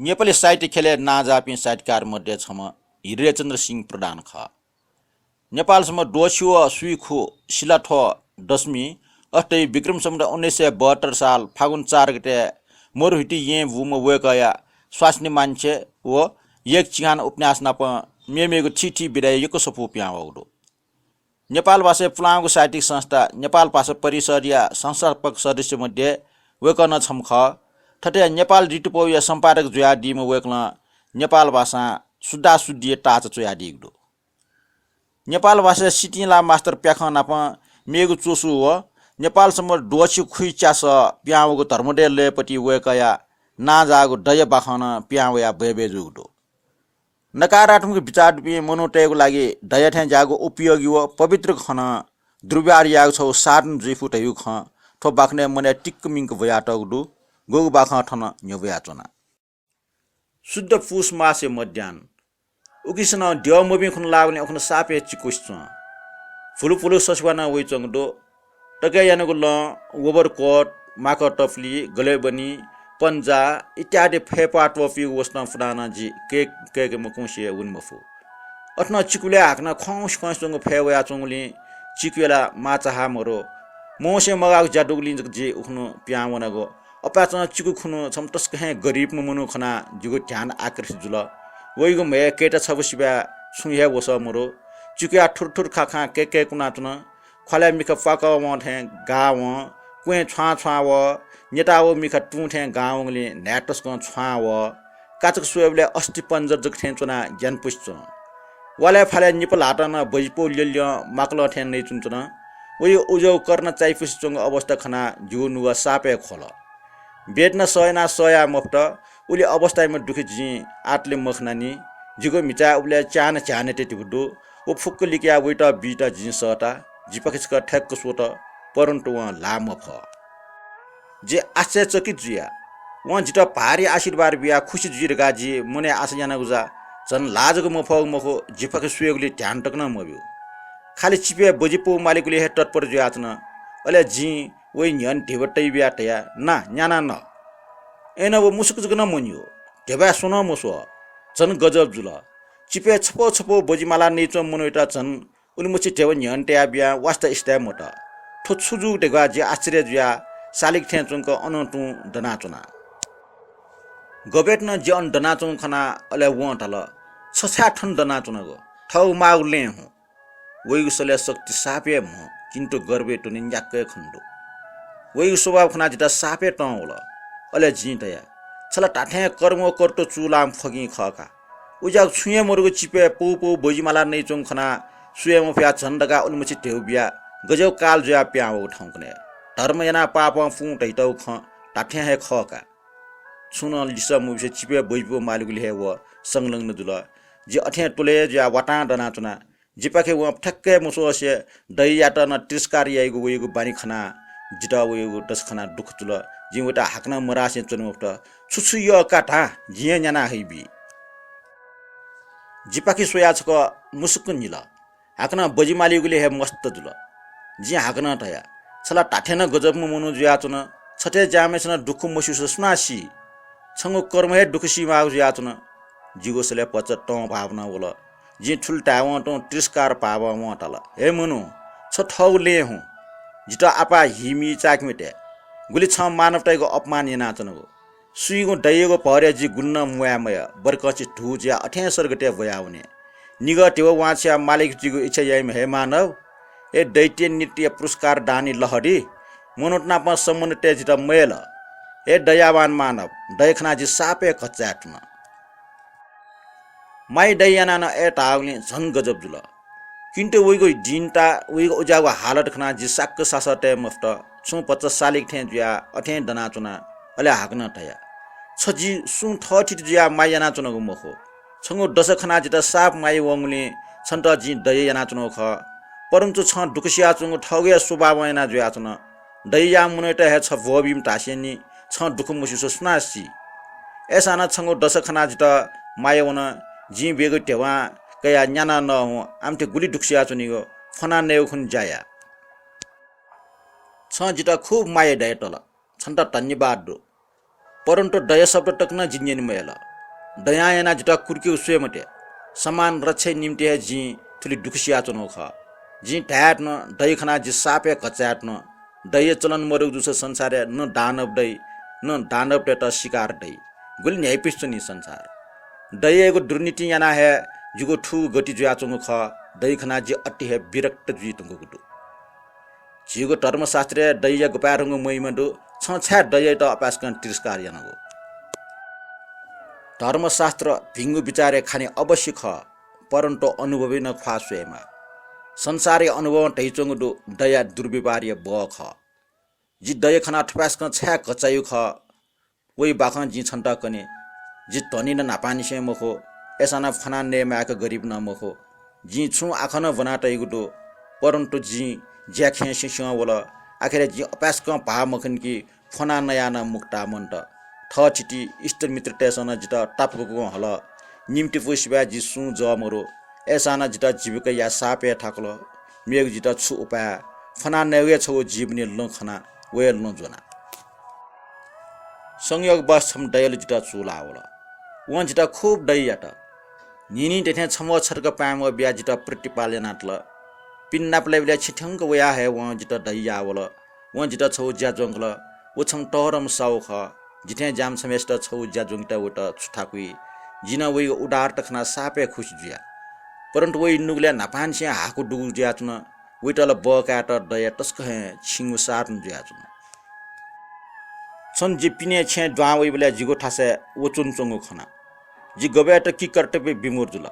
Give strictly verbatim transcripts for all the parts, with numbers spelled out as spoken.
नेपाली साहित्य ख्यलय् नांजाःपिं साहित्यकार मध्ये छम्ह हिरेचन्द्र सिंह प्रधान खः। नेपाल सम्बत द्वःछि व स्वीखु सिलाथ्व दशमी अष्टमी विक्रम सम्बत उन्नाइस सय बहत्तर साल फागुन चार गते मरुहिति येँ बूम्ह वय्कःया स्वास्नी मान्छे व एक चिहान उपन्यास नाप मेमेगु थीथी विधाय् यक्व सफू पिहां वःगु दु। नेपाल भाषाय् पुलांगु साहित्यिक संस्था नेपाल भाषा परिषदया संस्थापक सदस्य मध्ये वय्कः नं छम्ह खः। थथे नेपाल ऋतुपौया सम्पादक जुयादीम्ह वय्कलं नेपाल भाषां सुद्धासुद्धिया ताःचा च्वयादीगु दु। नेपाल भाषाय् सितिं ला मास्टर प्याखं नाप मेगु च्वसु व नेपाल सम्बत द्वःछि खुइच्यासः पिहां वःगु धर्मोदय लयपति वय्कःया नांजाःगु दया बाखं नं पिहां वयाः बय्बय् जूगु दु। नकारात्मक बिचाः दुपिं मनूतय्गु लागि दया थें ज्याःगु उपयोगी व पवित्र खँ नं दुर्व्यवहार यायेगु छगू साधन जुइफु धइगु खँ थ्व बाखनय् मनय् तिक्क मिंक ब्वयातःगु दु। गुगु बाखं थन न्ह्यब्वयाच्वना। शुद्ध पुस मासया मध्याह्न। उकिसनं द्यः मबिं खुन्हु लाःगुलिं उखुन्हु साप हे चिकुसे च्वं। भुलुभुलु ससुवा नं वइच्वंगु दु। तकय् यानागु लं, overcoat, माकः टपली, गलय्बनी, पन्जा इत्यादि फय्प्वाः त्वःपीगु वसतं पुनाः नं जि कय्-, कय्के मखंसे वने मफु। अथेनं चिकुलय् हाकनं खंसे खंसे च्वंगु फय् वयाच्वंगुलिं चिकुया ला माःचाहा मरु। मवंसे मगाःगु ज्या दुगुलिं जक जि उखुन्हु पिहां वनागु। अपाय्चं चिकु खुन्हु छम्ह तसकं हे गरिबम्ह मनू खनाः जिगु ध्यान आकर्षित जुल। वइगु म्हय् कय्ता छपु सिबय् छुं हे वसः मरु। चिकुया थुरथुर खाखां कय्कय्कुनाच्वन। ख्वालय् मिखा प्वाकः वं थें गाः वं, क्वँय् छ्वां छ्वां वः, न्यताः व मिखा तुं थें गां वंगुलिं न्हाय् तसकं छ्वां वः। काचाक्क स्वयेबलय् अस्थिपञ्जर जक थें च्वनाः ग्यानापुसे च्वं। वालय् फालय् निपा ल्हातं नं बजिपौ ल्यल्यं माकलं थें नइच्वनाच्वन। वया उज्यागु कर्ण चाइपुसे च्वंगु अवस्था खनाः जिगु नुगः साप हे ख्वल। बेतना सह यानाः सह याये मफुत। उलि अवस्थायाम्ह दुःखी जिं आतले मखनानि। जिगु म्हिचाय् उबलय् च्यान्हय् झ्यानय् तयेधुंगु दु। व फुक्क लिकयाः वइत बीत जिं सःता। जिपाखे छकः थ्याक्क स्वत, परन्तु वं ल्हाः मफः। जि आश्चर्यचकित जुया। वं जितः भारी आशीर्वाद बियाः खुसी जुइ धकाः जि मनय् आशा यानागु जा झन ल्हाः जक मफःगु मखु, जिपाखे स्वयेगुलिइ ध्यान तक नं मब्यू। खालि चिपय् बजिपौ मालीगुलिइ हे तत्पर जुयाच्वन। अले जिं वया न्ह्यःने धिबा तइबिया धया, ना, न्याना न। अय्नं व मुसुक जक नं मन्यू। धिबाय् स्वं नं मस्वः। झन गजब जुल। चिपय् छपौ छपौ बजि मालाः नइच्वंम्ह मनूयात झन उलिमछि धिबा न्ह्यःने तयाबियां वास्ता इस्ता हे मत। थ्व छु जूगु धकाः जि आश्चर्य जुयाः सालिक थें च्वंक अनं तुं दनाच्वना। गबय्त नं जि अन दनाच्वंगु खनाः अले वं धाल, छ छाय् थन दनाच्वनागु? थःगु माःगु लँय् हुँ। वइगु सलय् शक्ति साप हे म्ह, किन्तु गर्भय् तुनि न्याक्क हे खने दु। वइगु स्वभाव खनाः जितः साप हे तं वल। अले जिं धया, छ ला धात्थें कर्म व कर्तुत्व चूलाःम्ह फकिं खः का। उज्याःगु छुं हे मदुगु चिपय् पौ पौ बजि मालाः नइच्वंगु खनाः स्वये मफयाः झन धकाः उलिमछि धिबा बियाः गज्याःगु काल जुयाः पिहां वःगु थौंकन्हय्। धर्म यानाः पापं पुं धइतःगु खँ धात्थें हे खः का। छुं नं लिसः मबिसे चिपय् बजिपौ मालीगुलिइ हे व संलग्न जुल। जि अथें त्वलय् जुयाः वातां दनाच्वना। जिपाखे वं थ्याक्क हे मस्वसे दयायात नं तिरस्कार याइगु वइगु बानी खनाः जितः वइगु दशा खनाः दुःख जुल। जिं वयात हाकनं मधासें च्वने मफुत। छु छु यः का धां, जिं हे न्याना हइबी। जिपाखे स्वयाः छकः मुसुक्क न्हिल। हाकनं बजि मालीगुलिइ हे मस्त जुल। जिं हाकनं धया, छ ला धात्थें नं गजबम्ह मनू जुयाच्वन। छथे ज्याःम्हय्सिनं दुःख मस्यूसा सुनां सी? छंगु कर्म हे दुःख सीमाःगु जुयाच्वन। जिगु सलय् भचा तं भावना वल। जिं थुलि धायेवं तुं तिरस्कार भावं वं धाल, हे मनू, छ थःगु लँय् हुँ। जितः आपाः हीमि चाय्के मते। गुलि छं मानवतायागु अपमान यानाच्वनागु। सुइगुं दयायागु भरय् जि गुलि नं म्वाये मयः, बरकंछि धू जुयाः अथें स्वर्गतय् ब्वयावने। निगः धिबा वांछ्वयाः मालिक जुइगु इच्छा याइम्ह हे मानव, ए दैत्य नृत्यया पुरस्कार दानी लहरी, मनूत नाप सम्बन्ध तये जितः मयल। ए दयावान मानव, दया खनाः जि साप हे घच्चाय् तुन। माया दया यानाः नं अय् धाःगुलिं झन गजब जुल। किन्तु वइगु दीनता, वइगु उज्याःगु हालत खनाः जि साक्क सासः तये मफुत। छुं भचा सालिक थें जुयाः अथें दनाच्वना। अले हाकनं धया, छ जि सुं थःथिति जुयाः माया यानाच्वनागु मखु। छंगु दशा खनाः जितः साप माया वंगुलिं छन्त जिं दया यानाच्वनागु खः। परन्तु छं दुःख सियाच्वंगु थःगु हे स्वभावं याना जुयाच्वन। दया याःम्ह मनूयात हे छ ब्वःबीम्ह धासेंलि छं दुःख मस्यूसा सुनां सी? अय्सां नं छंगु दशा खनाः जितः माया वन। जिं ब्वयागु ध्यबां कयाः न्याना नः हुँ। आमथे गुलि दुःख सियाच्वनीगु, फ्वना नयेगु खुन्हु ज्या या। छं जितः खुब माया दया तल। छन्त धन्यवाद दु। परन्तु दया शब्द तक नं जिं न्यने मयल। दयां यानाः जितः कुर्केगु स्वये मते। समान रक्षाया निम्तिं हे जिं थुलि दुःख सियाच्वनागु खः। जिं धायेत नं, दया खनाः जि साप हे घचायेत नं। दया चलन मदुगु जूसा संसारय् न दानव दइ, न दानवतय्त शिकार दइ। गुलि न्ह्याइपुसे च्वनी संसार। दयायागु दुर्नीतिं यानाः हे जिगु थुगु गति जुयाच्वंगु खः। दया खनाः जि अति हे विरक्त जुइ धुंकूगु दु। झीगु धर्मशास्त्रय् दयाया गुपाय् धुंकूगु महिमा दु, छं छाय् दयायात अपाय्सकं तिरस्कार यानागु? धर्मशास्त्र भिंगु बिचारय् खाने अवश्य खः, परन्तु अनुभवय् नं ख्वाः स्वयेमाः। संसारया अनुभवं धयाच्वंगु दु, दया दुर्व्यवहारया बः खः। जि दया खनाः थपाय्सकं छाय् घचाइगु खः, वइ बाखं जिं छन्त कने। जि धनी नं न्हापांनिसें मखु, अय्सां नं फ्वना नये माय्क गरिब नं मखु। जिं छुं आखः नं ब्वना तइगु दु, परन्तु जिं ज्या खँय् सिंसिं वल। आखिरय् जिं अपाय्सकं भाः मखन कि फ्वना नयाः नं मुक्ता मन्त। थःथिति इष्टमित्रतय्सं नं जितः तापाक्क हल। निम्तिपु सिबय् जि सुं जः मरु। अय्सां नं जितः जीविकाया साप हे थाकुल। मेगु जितः छु उपाय? फ्वना नयेगु हे छगू जीवनया लँ खना, व हे लँ ज्वना। संयोगवश छम्ह दयालु जितः चूलावल। वं जितः खुब दया यात। न्हिन्हिं थें छम्ह छतक पाय्म्ह बियाः जितः प्रतिपाल यानातल। पिने नापलाइबलय् छिथ्यंक वयाः हे वं जितः दया याःवल। वं जितः छगू ज्या ज्वंकल। व छम्ह तःधंम्ह साहु खः। जिथें ज्याःम्ह छम्हय्सित छगू ज्या ज्वंकेत वइत छु थाकुइ? जिं नं वइगु उदारता खनाः साप हे खुसि जुया। परन्तु वइ नुगलय् न्हापांनिसें हाकु दुगु जुयाच्वन। वइत ला बः कायेत दया तसकं हे छिंगु साधन जुयाच्वन। छन्त जि पिने छेँय् दुहां वइबलय् जिगु थासय् व च्वनाच्वंगु खना। जि गबय् तक कि कर्तव्य विमूढ जुल।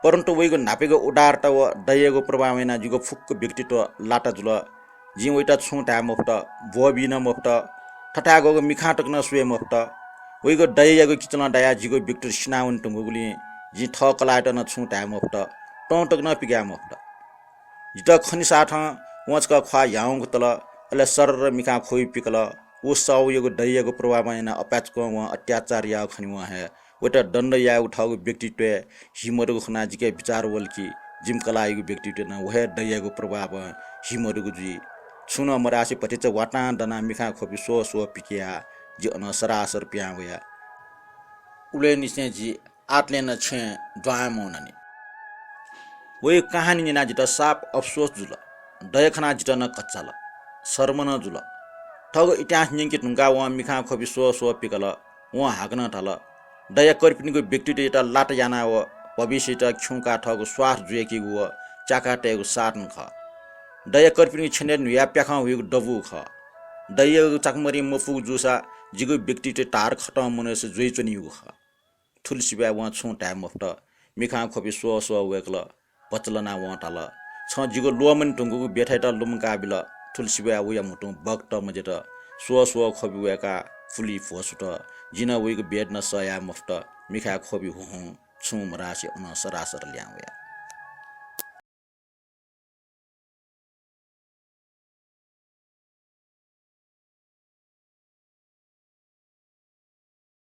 परन्तु वइगु न्हापायागु उदारता व दयायागु प्रभावं यानाः जिगु फुक्क व्यक्तित्व लाता जुल। जिं वइत छुं धाये मफुत, ब्वःबी नं मफुत, थथाय् ग्वःगु मिखां तक नं स्वये मफुत। वइगु दयायागु किचलं दयाः जिगु व्यक्तित्व सिनावने धुंकूगुलिं जिं थः कलाःयात नं छुं धाये मफुत, तं तक नं पिकाये मफुत। जितः खनिसाथं वं छकः ख्वाः ह्याउँक तल, अले सरर मिखां ख्वबि पिकल। व साहुयागु दयायागु प्रभावं यानाः अपाय्सकं वं अत्याचार याः खनेवं हे वइत दण्ड यायेगु थःगु व्यक्तित्वय् हि मदुगु खनाः जिके बिचाः वल कि जिमि कलाःयागु व्यक्तित्वय् नं व हे दयायागु प्रभावं हि मदुगु जुइ। छुं नं मधासे भतिचा वातां दनाः मिखां ख्वबि स्वः स्वः पिकयाः जि अनं सरासर पिहां वया। उलय्‌निसें जि आतलें नं छेँय् दुहां मवनानि। वइगु कहानी न्यनाः जितः साप अफसोस जुल। दया खनाः जितः नं कच्चाल, शर्म नं जुल। थःगु इतिहास न्यंके धुंकाः वं मिखां ख्वबि स्वः स्वः पिकल। वं हाकनं धाल, दया कर्पिनिगु व्यक्तित्वयात लात यानाः व भविष्ययात खिउँकाः थःगु स्वार्थ जुयाकीगु व च्याकाः तयेगु साधन खः। दया कर्पिनिगु छेनय् न्हुयाः प्याखं हुइगु दबू खः। दयायागु चाकमरिं मफुगु जूसा जिगु व्यक्तित्वया धार खतं मनय्‌से ज्वइच्वनीगु खः। थुलि सिबय् वं छुं धाये मफुत। मिखां ख्वबि स्वः स्वः वय्‌कल। भचा लनाः वं धाल, छं जिगु ल्वःमने धुंकूगु ब्यथायात लुमंकाबिल। थुलि सिबय् वया म्हुतुं बकत मज्यात। स्वः स्वः ख्वबि वय्‌काः पुलि भ्वसुत। जिं नं वइगु वेदना सह याये मफुत। मिखाय् ख्वबि हुहुं छुं मधासे अनं सरासर लिहां वया।